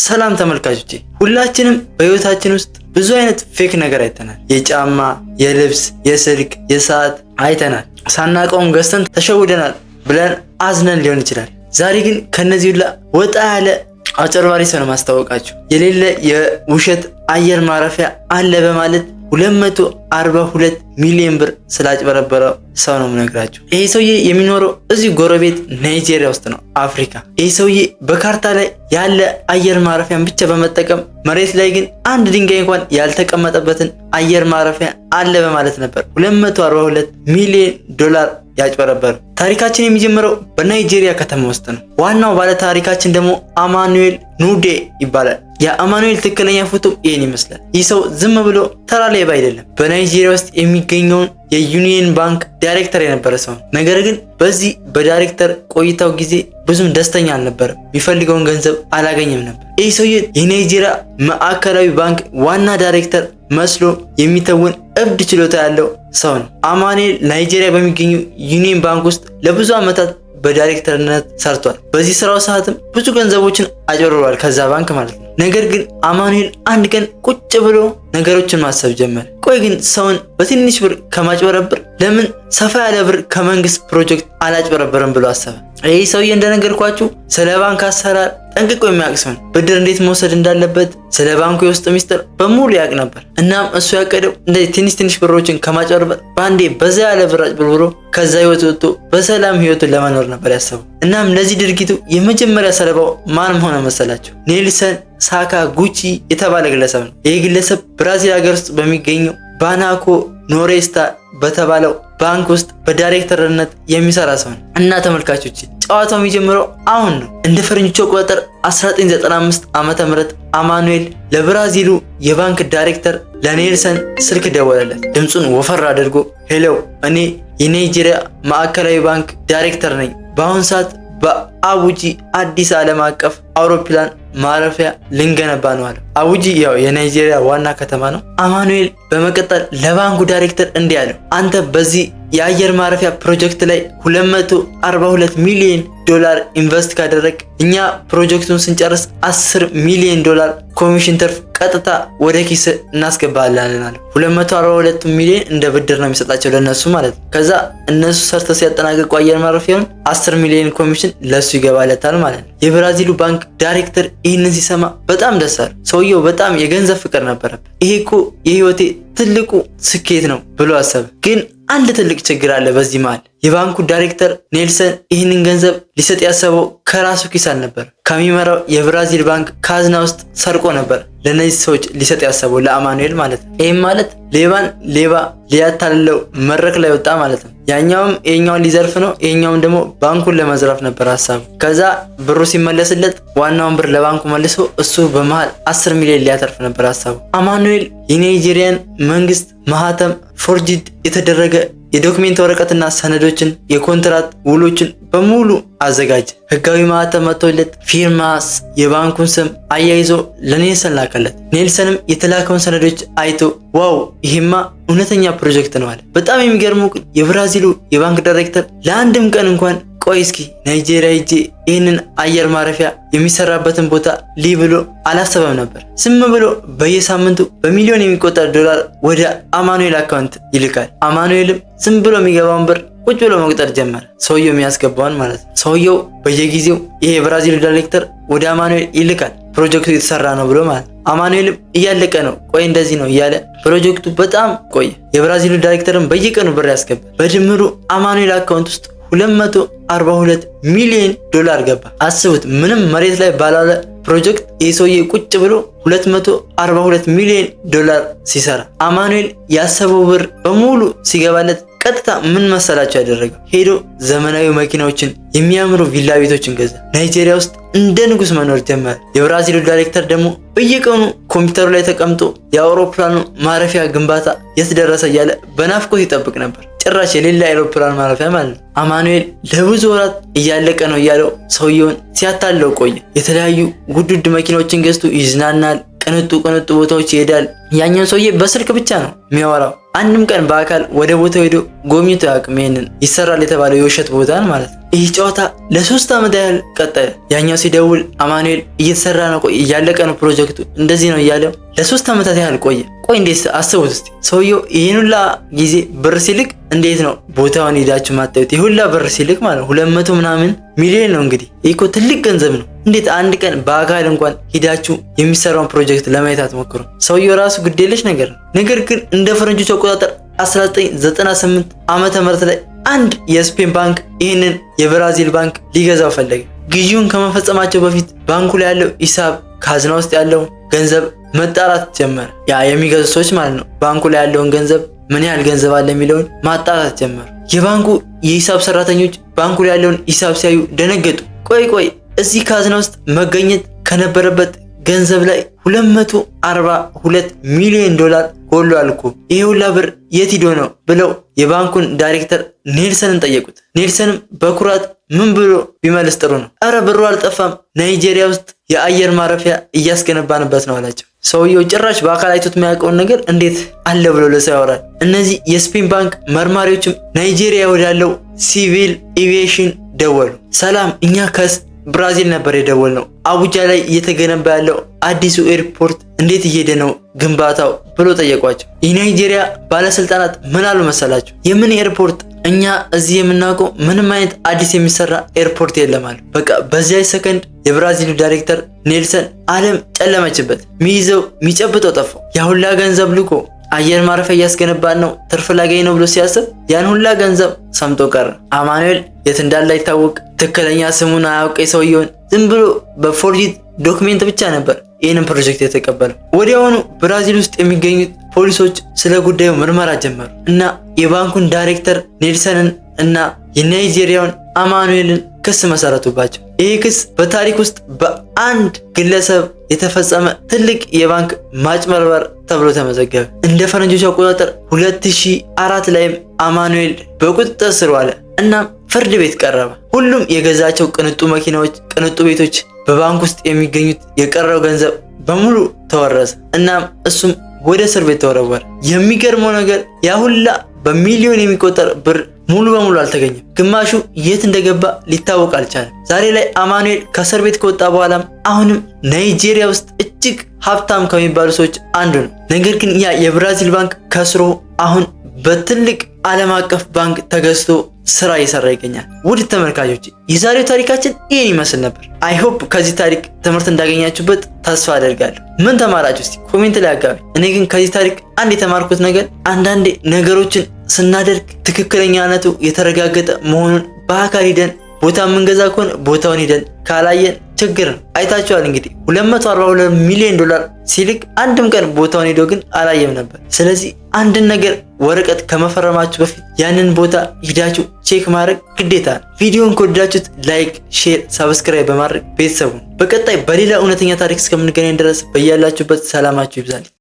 ሰላም ተመልካቾቼ፣ ሁላችንም በህይወታችን ውስጥ ብዙ አይነት fake ነገር አይተናል። የጫማ፣ የልብስ፣ የስልክ፣ የሰዓት አይተናል። ሳናውቀውም ገዝተን ተሸውደናል ብለን አዝነን ሊሆን ይችላል። ዛሬ ግን ከነዚህ ሁላ ወጣ ያለ አጭበርባሪ ሰው ነው ማስታወቃችሁ። የሌለ የውሸት አየር ማረፊያ አለ በማለት 242 ሚሊዮን ብር ስላጭበረበረ ሰው ነው የምነግራችሁ። ይሄ ሰውዬ የሚኖረው እዚሁ ጎረቤት ናይጄሪያ ውስጥ ነው፣ አፍሪካ። ይህ ሰውዬ በካርታ ላይ ያለ አየር ማረፊያን ብቻ በመጠቀም መሬት ላይ ግን አንድ ድንጋይ እንኳን ያልተቀመጠበትን አየር ማረፊያ አለ በማለት ነበር 242 ሚሊዮን ዶላር ያጭበረበረው። ታሪካችን የሚጀምረው በናይጄሪያ ከተማ ውስጥ ነው። ዋናው ባለ ታሪካችን ደግሞ አማኑኤል ኑዴ ይባላል። የአማኑኤል ትክክለኛ ፎቶ ይህን ይመስላል። ይህ ሰው ዝም ብሎ ተራ ሌባ አይደለም። በናይጄሪያ ውስጥ የሚገኘውን የዩኒየን ባንክ ዳይሬክተር የነበረ ሰው ነው። ነገር ግን በዚህ በዳይሬክተር ቆይታው ጊዜ ብዙም ደስተኛ አልነበረም። የሚፈልገውን ገንዘብ አላገኘም ነበር። ይህ ሰውዬ የናይጄሪያ ማዕከላዊ ባንክ ዋና ዳይሬክተር መስሎ የሚተውን እብድ ችሎታ ያለው ሰው ነው። አማኑኤል ናይጄሪያ በሚገኙ ዩኒየን ባንክ ውስጥ ለብዙ ዓመታት በዳይሬክተርነት ሰርቷል። በዚህ ስራው ሰዓትም ብዙ ገንዘቦችን አጭበርብሯል ከዛ ባንክ ማለት ነው። ነገር ግን አማኑኤል አንድ ቀን ቁጭ ብሎ ነገሮችን ማሰብ ጀመረ። ቆይ ግን ሰውን በትንሽ ብር ከማጭበረብር ለምን ሰፋ ያለ ብር ከመንግስት ፕሮጀክት አላጭበረበርም ብሎ አሰበ። ይህ ሰውዬ እንደነገርኳችሁ ስለ ባንክ አሰራር ጠንቅቆ የሚያውቅ ሰው ነው። ብድር እንዴት መውሰድ እንዳለበት፣ ስለ ባንኩ የውስጥ ሚስጥር በሙሉ ያውቅ ነበር። እናም እሱ ያቀደው እንደዚህ ትንሽ ትንሽ ብሮችን ከማጭበርበር በአንዴ በዛ ያለ ብር አጭበርብሮ ከዛ ህይወት ወጥቶ በሰላም ህይወቱን ለመኖር ነበር ያሰበው። እናም ለዚህ ድርጊቱ የመጀመሪያ ሰለባው ማን ሆነ መሰላችሁ? ኔልሰን ሳካ ጉቺ የተባለ ግለሰብ ነው። ይህ ግለሰብ ብራዚል ሀገር ውስጥ በሚገኘው ባናኮ ኖሬስታ በተባለው ባንክ ውስጥ በዳይሬክተርነት የሚሰራ ሰው ነው። እና ተመልካቾች ጨዋታው የሚጀምረው አሁን ነው። እንደ ፈረንጆቹ አቆጣጠር 1995 ዓመተ ምህረት አማኑኤል ለብራዚሉ የባንክ ዳይሬክተር ለኔልሰን ስልክ ደወለለት። ድምፁን ወፈር አድርጎ hello፣ እኔ የናይጄሪያ ማዕከላዊ ባንክ ዳይሬክተር ነኝ። በአሁን ሰዓት በአቡጂ አዲስ ዓለም አቀፍ አውሮፕላን ማረፊያ ልንገነባ ነው አለ። አቡጂ ያው የናይጄሪያ ዋና ከተማ ነው። አማኑኤል በመቀጠል ለባንኩ ዳይሬክተር እንዲህ አለው፣ አንተ በዚህ የአየር ማረፊያ ፕሮጀክት ላይ 242 ሚሊዮን ዶላር invest ካደረግክ እኛ ፕሮጀክቱን ስንጨርስ 10 ሚሊዮን ዶላር ኮሚሽን ትርፍ ቀጥታ ወደ ኪስ እናስገባለን አለ። 242 ሚሊዮን እንደ ብድር ነው የሚሰጣቸው ለነሱ ማለት ነው። ከዛ እነሱ ሰርተው ሲያጠናቅቁ አየር ማረፊያውን 10 ሚሊዮን ኮሚሽን ለሱ ይገባለታል ማለት ነው። የብራዚሉ ባንክ ዳይሬክተር ይህንን ሲሰማ በጣም ደስ አለው። ሰውየው በጣም የገንዘብ ፍቅር ነበረበት። ይሄ እኮ የህይወቴ ትልቁ ስኬት ነው ብሎ አሰበ። ግን አንድ ትልቅ ችግር አለ በዚህ መሃል። የባንኩ ዳይሬክተር ኔልሰን ይህንን ገንዘብ ሊሰጥ ያሰበው ከራሱ ኪስ አልነበር፣ ከሚመራው የብራዚል ባንክ ካዝና ውስጥ ሰርቆ ነበር ለእነዚህ ሰዎች ሊሰጥ ያሰበው፣ ለአማኑኤል ማለት ነው። ይህም ማለት ሌባን ሌባ ሊያታልለው መድረክ ላይ ወጣ ማለት ነው። ያኛውም ይሄኛውን ሊዘርፍ ነው፣ ይሄኛውም ደግሞ ባንኩን ለመዝረፍ ነበር ሀሳቡ። ከዛ ብሩ ሲመለስለት ዋናውን ብር ለባንኩ መልሶ እሱ በመሃል 10 ሚሊዮን ሊያተርፍ ነበር ሀሳቡ። አማኑኤል የናይጄሪያን መንግስት ማህተም forged የተደረገ የ document ወረቀትና ሰነዶችን የኮንትራት ውሎችን በሙሉ አዘጋጀ። ህጋዊ ማህተም መጥቶለት ፊርማ፣ የባንኩን ስም አያይዞ ለኔልሰን ላከለት። ኔልሰንም የተላከውን ሰነዶች አይቶ wow ይሄማ እውነተኛ ፕሮጀክት ነው አለ። በጣም የሚገርመው ግን የብራዚሉ የባንክ ዳይሬክተር ለአንድም ቀን እንኳን ቆይ እስኪ ናይጄሪያ ሄጄ ይህንን አየር ማረፊያ የሚሰራበትን ቦታ ልይ ብሎ አላሰበም ነበር። ዝም ብሎ በየሳምንቱ በሚሊዮን የሚቆጠር ዶላር ወደ አማኑኤል account ይልካል። አማኑኤልም ዝም ብሎ የሚገባውን ብር ቁጭ ብሎ መቁጠር ጀመረ። ሰውየው የሚያስገባውን ማለት ነው። ሰውየው በየጊዜው ይሄ የብራዚሉ ዳይሬክተር ወደ አማኑኤል ይልካል፣ ፕሮጀክቱ የተሰራ ነው ብሎ ማለት ነው። አማኑኤልም እያለቀ ነው፣ ቆይ እንደዚህ ነው እያለ ፕሮጀክቱ በጣም ቆየ። የብራዚሉ ዳይሬክተርም በየቀኑ ብር ያስገባል። በድምሩ አማኑኤል account ውስጥ 242 ሚሊዮን ዶላር ገባ። አስቡት፣ ምንም መሬት ላይ ባላለ ፕሮጀክት ይህ ሰውዬ ቁጭ ብሎ 242 ሚሊዮን ዶላር ሲሰራ፣ አማኑኤል ያሰበው ብር በሙሉ ሲገባለት ቀጥታ ምን መሰላቸው ያደረገው? ሄዶ ዘመናዊ መኪናዎችን፣ የሚያምሩ ቪላ ቤቶችን ገዛ። ናይጄሪያ ውስጥ እንደ ንጉስ መኖር ጀመረ። የብራዚሉ ዳይሬክተር ደግሞ በየቀኑ ኮምፒውተሩ ላይ ተቀምጦ የአውሮፕላኑ ማረፊያ ግንባታ የት ደረሰ እያለ በናፍቆት ይጠብቅ ነበር። ጭራሽ የሌላ አውሮፕላን ማረፊያ ማለት ነው። አማኑኤል ለብዙ ወራት እያለቀ ነው እያለው ሰውየውን ሲያታለው ቆየ። የተለያዩ ውድ ውድ መኪናዎችን ገዝቶ ይዝናናል። ቅንጡ ቅንጡ ቦታዎች ይሄዳል። ያኛውን ሰውዬ በስልክ ብቻ ነው የሚያወራው። አንድም ቀን በአካል ወደ ቦታው ሄዶ ጎብኝቶ አያውቅም። ይሄንን ይሰራል የተባለው የውሸት ቦታን ማለት ነው። ይህ ጨዋታ ለ3 ዓመት ያህል ቀጠለ። ያኛው ሲደውል አማኑኤል እየተሰራ ነው፣ ቆይ እያለቀ ነው ፕሮጀክቱ፣ እንደዚህ ነው እያለው ለ3 ዓመታት ያህል ቆየ። ቆይ እንዴት አስቡት እስቲ፣ ሰውየው ይህን ሁላ ጊዜ ብር ሲልክ እንዴት ነው ቦታውን ሄዳችሁ ማታዩት? ይህ ሁላ ብር ሲልክ ማለት ነው 200 ምናምን ሚሊዮን ነው እንግዲህ። ይህ እኮ ትልቅ ገንዘብ ነው። እንዴት አንድ ቀን በአካል እንኳን ሂዳችሁ የሚሰራውን ፕሮጀክት ለማየት አትሞክሩ? ሰውየው ራሱ ግዴለሽ ነገር ነው። ነገር ግን እንደ ፈረንጆች አቆጣጠር 1998 ዓመተ ምህረት ላይ አንድ የስፔን ባንክ ይህንን የብራዚል ባንክ ሊገዛው ፈለገ። ግዢውን ከመፈጸማቸው በፊት ባንኩ ላይ ያለው ሂሳብ፣ ካዝና ውስጥ ያለው ገንዘብ መጣራት ጀመረ። ያ የሚገዙ ሰዎች ማለት ነው። ባንኩ ላይ ያለውን ገንዘብ፣ ምን ያህል ገንዘብ አለ የሚለውን ማጣራት ጀመሩ። የባንኩ የሂሳብ ሰራተኞች ባንኩ ላይ ያለውን ሂሳብ ሲያዩ ደነገጡ። ቆይ ቆይ፣ እዚህ ካዝና ውስጥ መገኘት ከነበረበት ገንዘብ ላይ 242 ሚሊዮን ዶላር ጎሏል እኮ፣ ይሄ ሁላ ብር የት ሂዶ ነው ብለው የባንኩን ዳይሬክተር ኔልሰንን ጠየቁት። ኔልሰንም በኩራት ምን ብሎ ቢመልስ ጥሩ ነው? "እረ ብሩ አልጠፋም፣ ናይጄሪያ ውስጥ የአየር ማረፊያ እያስገነባንበት ነው" አላቸው። ሰውየው ጭራሽ በአካል አይቶት የማያውቀውን ነገር እንዴት አለ ብሎ ለሰው ያወራል? እነዚህ የስፔን ባንክ መርማሪዎችም ናይጄሪያ ወዳለው civil aviation ደወሉ። "ሰላም፣ እኛ ከብራዚል ነበር የደወልነው። አቡጃ ላይ እየተገነባ ያለው አዲሱ ኤርፖርት እንዴት እየሄደ ነው ግንባታው?" ብሎ ጠየቋቸው። የናይጄሪያ ባለስልጣናት ምን አሉ መሰላችሁ? "የምን ኤርፖርት? እኛ እዚህ የምናውቀው ምንም አይነት አዲስ የሚሰራ ኤርፖርት የለም" አሉ። በቃ በዚያ ሰከንድ የብራዚሉ ዳይሬክተር ኔልሰን ዓለም ጨለመችበት። ሚይዘው ሚጨብጠው ጠፋው። ያ ሁላ ገንዘብ ልኮ አየር ማረፊያ እያስገነባን ነው፣ ትርፍ ላገኝ ነው ብሎ ሲያስብ ያን ሁላ ገንዘብ ሰምጦ ቀረ። አማኑኤል የት እንዳለ አይታወቅ፣ ትክክለኛ ስሙን አያውቅ ሰውየውን፣ ዝም ብሎ በ forged document ብቻ ነበር ይህንን ፕሮጀክት የተቀበለው። ወዲያውኑ ብራዚል ውስጥ የሚገኙት ፖሊሶች ስለ ጉዳዩ ምርመራ ጀመሩ እና የባንኩን ዳይሬክተር ኔልሰንን እና የናይጄሪያውን አማኑኤልን ክስ መሰረቱባቸው። ይህ ክስ በታሪክ ውስጥ በአንድ ግለሰብ የተፈጸመ ትልቅ የባንክ ማጭበርበር ተብሎ ተመዘገበ። እንደ ፈረንጆች አቆጣጠር 2004 ላይም አማኑኤል በቁጥጥር ስር ዋለ። እናም ፍርድ ቤት ቀረበ። ሁሉም የገዛቸው ቅንጡ መኪናዎች፣ ቅንጡ ቤቶች፣ በባንክ ውስጥ የሚገኙት የቀረው ገንዘብ በሙሉ ተወረሰ። እናም እሱም ወደ እስር ቤት ተወረወረ። የሚገርመው ነገር ያ ሁላ በሚሊዮን የሚቆጠር ብር ሙሉ በሙሉ አልተገኘም። ግማሹ የት እንደገባ ሊታወቅ አልቻለም። ዛሬ ላይ አማኑኤል ከእስር ቤት ከወጣ በኋላም አሁንም ናይጄሪያ ውስጥ እጅግ ሀብታም ከሚባሉ ሰዎች አንዱ ነው። ነገር ግን ያ የብራዚል ባንክ ከስሮ አሁን በትልቅ ዓለም አቀፍ ባንክ ተገዝቶ ስራ እየሰራ ይገኛል። ውድ ተመልካቾች፣ የዛሬው ታሪካችን ይህን ይመስል ነበር። I hope ከዚህ ታሪክ ትምህርት እንዳገኛችሁበት ተስፋ አደርጋለሁ። ምን ተማራችሁ? እስቲ comment ላይ አጋሩኝ። እኔ ግን ከዚህ ታሪክ አንድ የተማርኩት ነገር አንዳንዴ ነገሮችን ስናደርግ ትክክለኛነቱ የተረጋገጠ መሆኑን በአካል ሂደን፣ ቦታ የምንገዛ ከሆነ ቦታውን ሂደን ካላየን ችግር ነው። አይታችኋል እንግዲህ፣ 242 ሚሊዮን ዶላር ሲልክ አንድም ቀን ቦታውን ሄዶ ግን አላየም ነበር። ስለዚህ አንድን ነገር ወረቀት ከመፈረማችሁ በፊት ያንን ቦታ ሂዳችሁ check ማድረግ ግዴታ ነው። ቪዲዮን ከወደዳችሁት like፣ share፣ subscribe በማድረግ ቤተሰብ ሁኑ። በቀጣይ በሌላ እውነተኛ ታሪክ እስከምንገናኝ ድረስ በያላችሁበት ሰላማችሁ ይብዛልኝ።